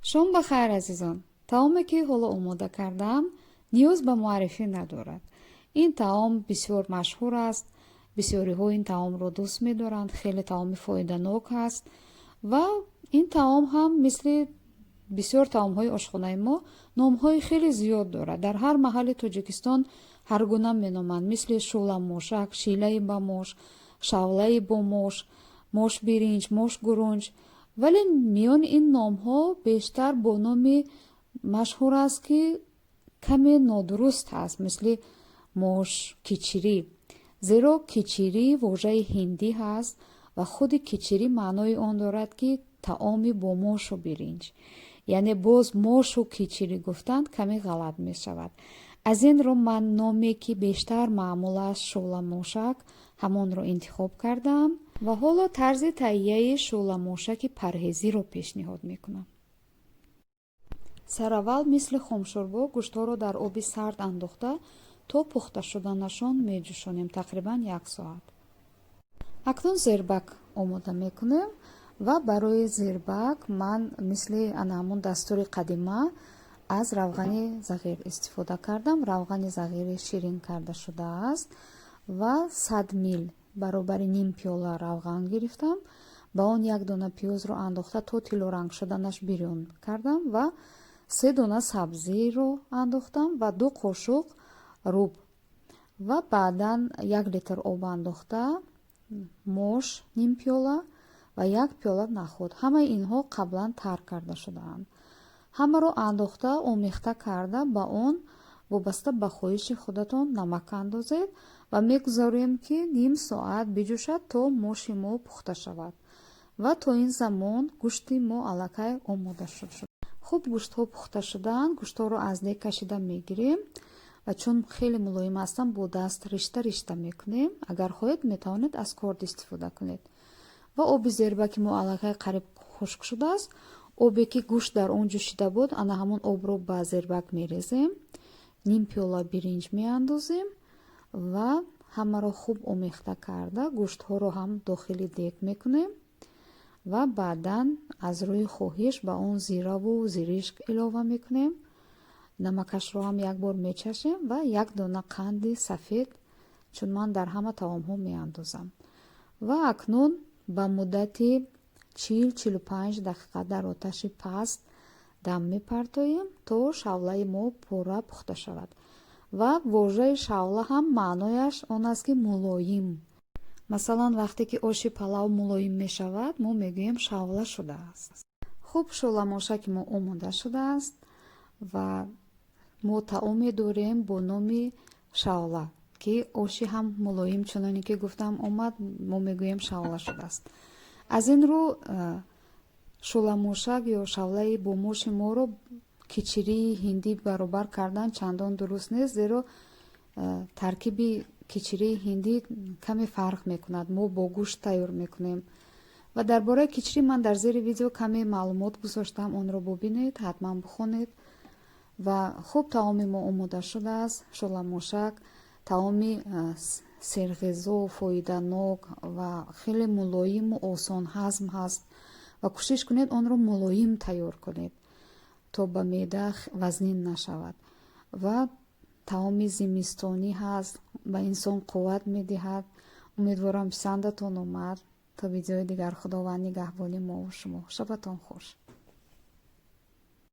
Шом ба хайр, азизон! Таоме, ки ҳоло омода кардаам, ниёз ба муаррифӣ надорад. Ин таом бисёр машҳур аст, бисёриҳо ин таомро дӯст медоранд, хеле таоми фоиданок аст ва ин таом ҳам, мисли бисёр таомҳои ошхонаи мо, номҳои хеле зиёд дорад. Дар ҳар маҳалли Тоҷикистон ҳар гуна меноманд, мисли шӯламошак, шилаи ба мош, шавлаи бо мош, мош биринҷ, мош гурунҷ. Вале миёни ин номҳо бештар бо номи машҳур аст, ки каме нодуруст аст, мисли мош кичирӣ, зеро кичирӣ вожаи ҳиндӣ ҳаст ва худи кичирӣ маънои он дорад, ки таоми бо мошу биринҷ. Яъне боз мошу кичирӣ гуфтан каме ғалат мешавад. Аз ин рӯ ман номе, ки бештар маъмул аст, шӯламошак, ҳамонро интихоб кардаам ва ҳоло тарзи таҳияи шӯламошаки парҳезиро пешниҳод мекунам. Сараввал, мисли хомшӯрбо, гӯштҳоро дар оби сард андохта, то пухта шуданашон меҷӯшонем, тақрибан як соат. Акнун зербак омода мекунем ва барои зербак ман, мисли ана ҳамон дастури қадима, аз равғани зағир истифода кардам. Равғани зағири ширин карда шудааст ва 100 мил баробари ним пиёла равған гирифтам. Ба он як дона пиёзро андохта, то тиллоранг шуданаш бирён кардам ва се дона сабзиро андохтам ва 2 қошуқ руб ва баъдан 1 литр об андохта, мош ним пиёла ва як пиёла нахӯд, ҳамаи инҳо қаблан тар карда шудаанд, ҳамаро андохта, омехта карда, ба он вобаста ба хоҳиши худатон намак андозед ва мегузорем, ки ним соат биҷӯшад, то моши мо пухта шавад. Ва то ин замон гӯшти мо аллакай омода шуд. Хуб, гӯштҳо пухта шудаанд. Гӯштҳоро аз дег кашида мегирем ва чун хеле мулоим ҳастанд, бо даст ришта ришта мекунем. Агар хоҳед, метавонед аз корд истифода кунед. Ва оби зербаки мо аллакай қариб хушк шудааст. Обе, ки гӯшт дар он ҷӯшида буд, ана ҳамон обро ба зербак мерезем, ним пиёла биринҷ меандозем ва ҳамаро хуб омехта карда, гӯштҳоро ҳам дохили дег мекунем ва баъдан аз рӯи хоҳиш ба он зираву зиришк илова мекунем. Намакашро ҳам як бор мечашем ва як дона қанди сафед, чун ман дар ҳама таомҳо меандозам. Ва акнун ба муддати 40-45 дақиқа дар оташи паст дам мепартоем, то шавлаи мо пурра пухта шавад. Ва вожаи шавла ҳам маънояш он аст, ки мулоим. Масалан, вақте ки оши палав мулоим мешавад, мо мегӯем, шавла шудааст. Хуб, шӯламошаки мо омода шудааст ва мо таоме дорем бо номи шавла, ки оши ҳам мулоим, чуноне ки гуфтам, омад, мо мегӯем, шавла шудааст. Аз ин рӯ шӯламошак ё шавлаи бо моши моро кичирии ҳиндӣ баробар кардан чандон дуруст нест, зеро таркиби кичирии ҳиндӣ каме фарқ мекунад. Мо бо гӯшт тайёр мекунем. Ва дар бораи кичирӣ ман дар зери видео каме маълумот гузоштам, онро бубинед, ҳатман бихонед. Ва хуб, таоми мо омода шудааст. Шӯламошак таоми серғизо, фоиданок ва хеле мулоиму осонҳазм ҳаст ва кӯшиш кунед, онро мулоим тайёр кунед, то ба меъда вазнин нашавад. Ва таоми зимистонӣ ҳаст, ба инсон қувват медиҳад. Умедворам, писандатон омад. То видеои дигар, Худованд нигаҳбони мову шумо. Шабатон хуш.